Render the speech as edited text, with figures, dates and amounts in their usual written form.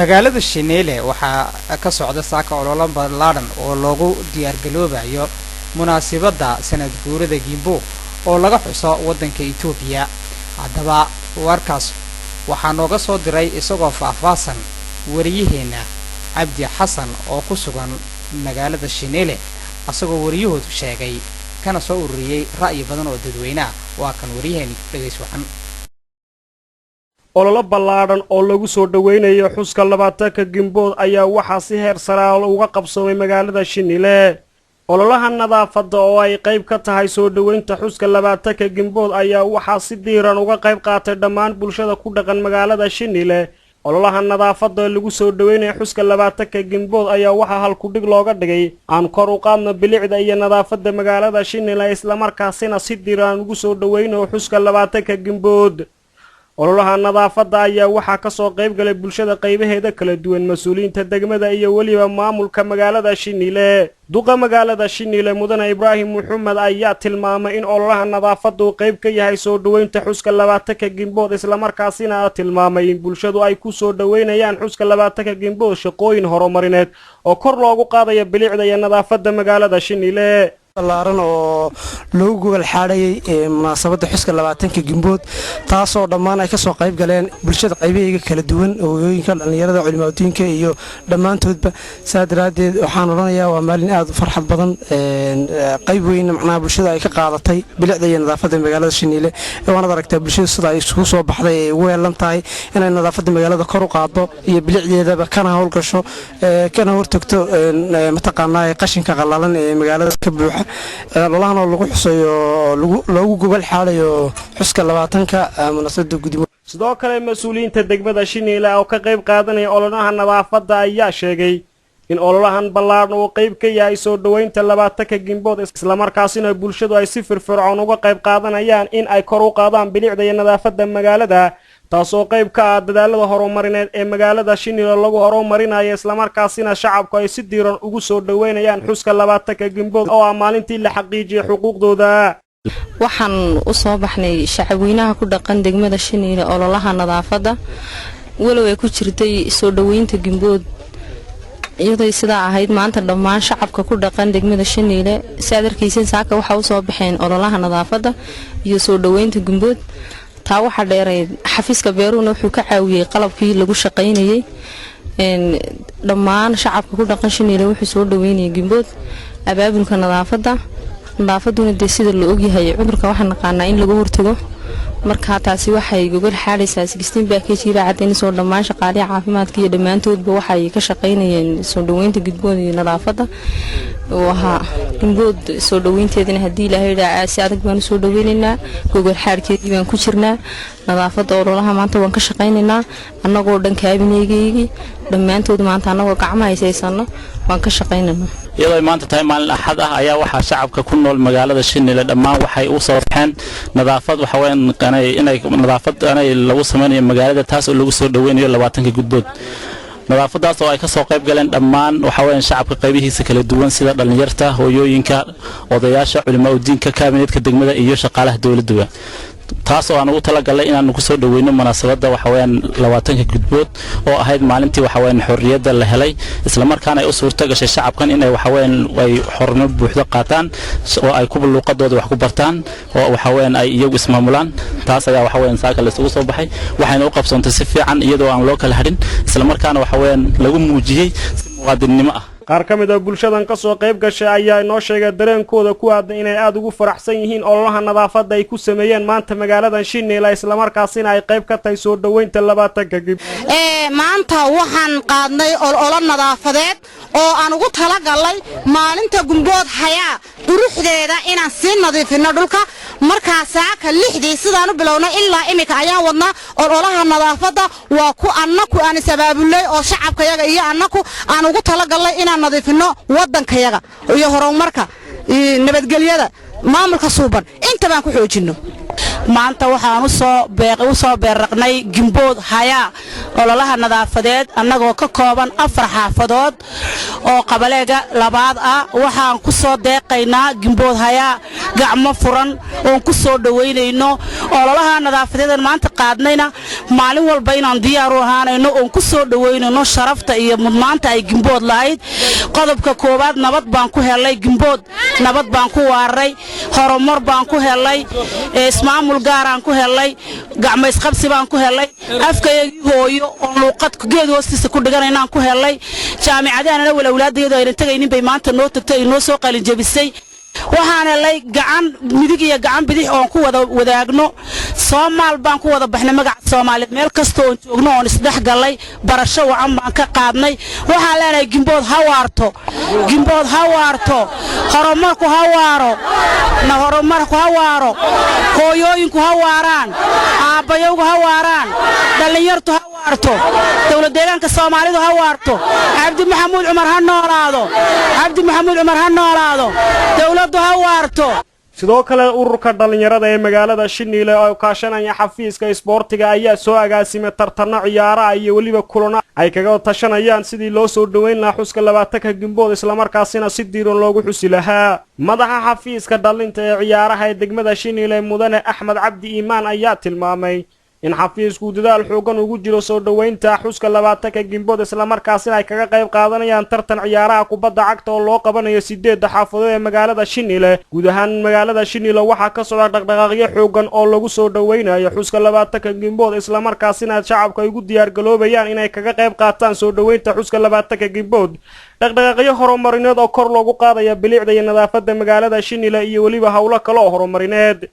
Magaalada Shineele waxaa ka socda saaka ololo ballaadhan oo loogu diyaargaloobayo munaasibadda sanad guurada Gimbo oo laga xuso waddanka Itoobiya. Haddaba warkaas waxaa nooga soo diray isagoo faahfaahsan wariyaheenna Cabdi Xasan oo ku sugan magaalada Shineele, asagoo wariyahoodu sheegay kana soo ururiyey ra'yi badan oo dadweyne ah. Waa kan wariyaheeni, dhegays wacan. Ololo ballaadhan oo lagu soo dhoweynayo xuska 20-ka Gimbood ayaa waxaa si heer saraal uga qabsoomay magaalada Shinile. Ololaha nadaafadda oo ay qayb ka tahay soo dhoweynta xuska 20-ka Gimbood ayaa waxaa si diiran uga qayb qaatay dhammaan bulshada ku dhaqan magaalada Shinile. Ololaha nadaafadda lagu soo dhoweynaya xuska 20-ka Gimbood ayaa waxaa halkudhig looga dhigay "Aan kor u qaadno bilicda iyo nadaafadda magaalada Shinile, islamarkaasina si diiran ugu soo dhoweynayo xuska 20-ka Gimbood." Ololaha nadaafadda ayaa waxaa kasoo qayb galay bulshada qaybaheeda kala duwan, mas-uuliyiinta degmada iyo weliba maamulka magaalada Shinile. Duqa magaalada Shinile, Mudane Ibraahim Maxamed, ayaa tilmaamay in ololaha nadaafadda uu qayb ka yahay soo dhoweynta xuska 20-ka Gimbood, islamarkaasina tilmaamay in bulshadu ay ku soo dhoweynayaan xuska 20-ka Gimbood shaqooyin horumarineed oo kor loogu qaadayo bilicda iyo nadaafadda magaalada Shinile. Ballaaran oo loogu gogol xaadhayay munaasabadda xuska 20-ka Gimbood, taasoo dhammaan ay ka soo qayb galeen bulshada qaybahayga kala duwan, hooyooyinka, dhallinyarada, culimaadiinka iyo dhammaantoodba. Saa daraaddeed waxaan odhanayaa waa maalin aad u farxad badan, qayb weyn macnaha bulshada ay ka qaadatay bilicda iyo nadaafadda magaalada Shiniile. Waanaad aragtaa bulshada sida ay isugu soo baxday, ay ugu heelan tahay inay nadaafadda magaalada kor u qaado iyo bilicdeedaba, kana howlgasho, kana hortagto mataqaanaa qashinka qallalan ee magaalada ka buuxa. Ololahan oo lagu xusayo, loogu gogol xaalayo xuska 20-ka munaasabada gudimo. Sidoo kale mas-uuliyiinta degmada Shiniile oo ka qayb qaadanaya ololaha nadaafadda ayaa sheegay in ololahan ballaadhan uu qayb ka yahay soo dhoweynta 20-ka Gimbood, islamarkaasina bulshadu ay si firfircoon uga qayb qaadanayaan in ay kor u qaadaan bilicda iyo nadaafadda magaalada, taasoo qayb ka ah dadaalada horumarineed ee magaalada Shinile lagu horumarinayo, islamarkaasina shacabku ay si diiran ugu soo dhoweynayaan xuska 20-ka Gimbood oo ah maalintii la xaqiijiyay xuquuqdooda. Waxaan u soo baxnay shacabweynaha ku dhaqan degmada Shiniile ololaha nadaafadda, walow ay ku jirtay soo dhoweynta Gimbood. Iyaday sidaa ahayd, maanta dhammaan shacabka ku dhaqan degmada Shiniile, si aad arkaysan, saaka waxaa usoo baxeen ololaha nadaafadda iyo soo dhoweynta Gimbood. Taa waxaa dheerayd, xafiiska beeruhuna wuxuu ka caawiyey qalabkii lagu shaqaynayay. Dhammaan shacabka ku dhaqan Shiniile wuxuu soo dhoweynayay Gimbood, abaabulka nadaafadda. Nadaafaduna dee sida la ogyahay, cudurka waxaa naqaanaa in lagu hortago. Marka taasi waxay gogol xaadhaysaa 16 package baa cadaynayso. Dhammaan shaqaaliha caafimaadka iyo dhammaantoodba waxay ka shaqaynayeen soo dhoweynta Gudbood iyo nadaafadda uu ahaa Gimbood. Soo dhoweynteedana, haddii Ilaahay idhaa, si adag baan usoo dhoweynaynaa. Gogol xaadhkeedii baan ku jirnaa. Nadaafadda ololaha maanta waan ka shaqaynaynaa annagoo dhan, kaabineegeygii dhammaantood maanta annagoo gacmaha haysaysano waan ka shaqaynaynaa. Iyadoo ay maanta tahay maalin Axad ah ayaa waxaa shacabka ku nool magaalada Shinile dhammaan waxay u soo baxeen nadaafad, waxa weeyaan inay nadaafad inay lagu sameynayo magaalada, taas oo lagu soo dhoweynayo 20-ka Gudbood. Nadaafadaas oo ay ka soo qayb galeen dhammaan, waxa weeyaan, shacabka qaybihiisa kala duwan, sida dhallinyarta, hooyooyinka, odayaasha, culimaa udiinka, kaabineedka degmada iyo shaqaalaha dowladduba, taas oo aan ugu talagalnay inaanu kusoo dhoweyno munaasabadda, waxa weeyaan, 20-ka Gudbood oo ahayd maalintii, waxa weeyaan, xorriyadda la helay, islamarkaana ay u suurto gashay shacabkan inay, waxa weeyaan, ay xornimo buuxdo qaataan oo ay ku luuqadooda wax ku bartaan oo, waxa weeyaan, ay iyagu ismaamulaan. Taas ayaa, waxa weeyaan, saaka la isugu soo baxay, waxayna u qabsoontay si fiican iyadoo aan loo kala hadhin, islamarkaana, waxa weeyaan, lagu muujiyey si muwaadinnimo ah. Qaar ka mid a bulshadan ka soo qayb gashay ayaa inoo sheegay dareenkooda ku aadan inay aada ugu faraxsan yihiin ololaha nadaafadda ay ku sameeyeen maanta magaaladan Shiniila, islamarkaasina ay qayb ka tahay soo dhoweynta 20-ka Gib. Maanta waxaan qaadnay ololo nadaafadeed oo aan ugu talagalnay maalinta Gumbood hayaa quruxdeeda inaan sii nadiifinno dhulka. Markaa saaka 6-dii sidaan u bilownay ilaa iminka ayaan wadnaa ololaha nadaafadda. Waa ku annaku aan is-abaabulnay oo shacabkayaga iyo annaku aan ugu talagalnay inaan nadiifinno waddankayaga iyo horumarka, nabadgelyada, maamulka suuban inta baan ku xoojinno. Maanta waxaan u soo beerraqnay Gimbood hayaa ololaha nadaafadeed, annagoo ka kooban 4 xaafadood oo qabaleega labaad ah. Waxaan ku soo deeqaynaa Gimbood hayaa gacmo furan oon ku soo dhowaynayno ololaha nadaafadeedan maanta qaadnayna, maalin walba inaan diyaar u ahaanayno oon ku soo dhowaynayno sharafta iyo mudnaanta ay Gimbood lahayd. Qodobka koowaad, nabad baan ku helay Gimbood, nabad baan ku waaray, horumar baan ku helay, ismaamul gaaraan ku helay, gacmo isqabsi baan ku helay, afkayagii hooyo oon luuqad geed hoostiisa ku dhiganaynaan ku helay, jaamicadahanana walawlaadayadu aynan tegaynin bay maanta noo tagtay, ay noo soo qalinjabisay. Waxaan helay gacan midig iyo gacan bidix oon ku wada wadaagno. Soomaal baan ku wada baxnay, magaca Soomaaliyeed meel kasta oon joogno oon isdhex gallay, barasho wacan baan ka qaadnay. Waxaan leenahay: Gimbood ha waarto, Gimbood ha waarto, horumarku ha waaro, horumarku ha waaro, hooyooyinku ha waaraan, aabbayowgu ha waaraan, dhallinyartu ha waarto, dowlad deegaanka Soomaalidu ha waarto. Cabdi Maxamuud Cumar ha noolaado, Cabdi Maxamuud Cumar ha noolaado, dowladdu ha waarto. Sidoo kale, ururka dhallinyarada ee magaalada Shiniile oo kaashanaya xafiiska isboortiga ayaa soo agaasimay tartano ciyaaraha iyo weliba kulano ay kaga tashanayaan sidii loo soo dhoweyn lahaa xuska 20-ka Gimbood, islamarkaasina si diiran loogu xusi lahaa. Madaxa xafiiska dhalinta ee ciyaaraha ee degmada Shiniile, mudane Axmed Cabdi Iimaan, ayaa tilmaamay in xafiisku dadaal xoogan ugu jiro soo dhoweynta xuska 20-ka Gimbood, islamarkaasina ay kaga qayb qaadanayaan tartan ciyaaraha kubadda cagta oo loo qabanayo sideedda xaafadood ee magaalada Shinile. Guud ahaan magaalada Shinile waxaa ka socda dhaqdhaqaaqyo xoogan oo lagu soo dhoweynayo xuska 20-ka Gimbood, islamarkaasina shacabka ay ugu diyaargaloobayaan inay kaga qayb qaataan soo dhoweynta xuska 20-ka Gimbood, dhaqdhaqaaqyo horumarineed oo kor loogu qaadaya bilicda iyo nadaafadda magaalada Shinile iyo weliba howlo kale oo horumarineed.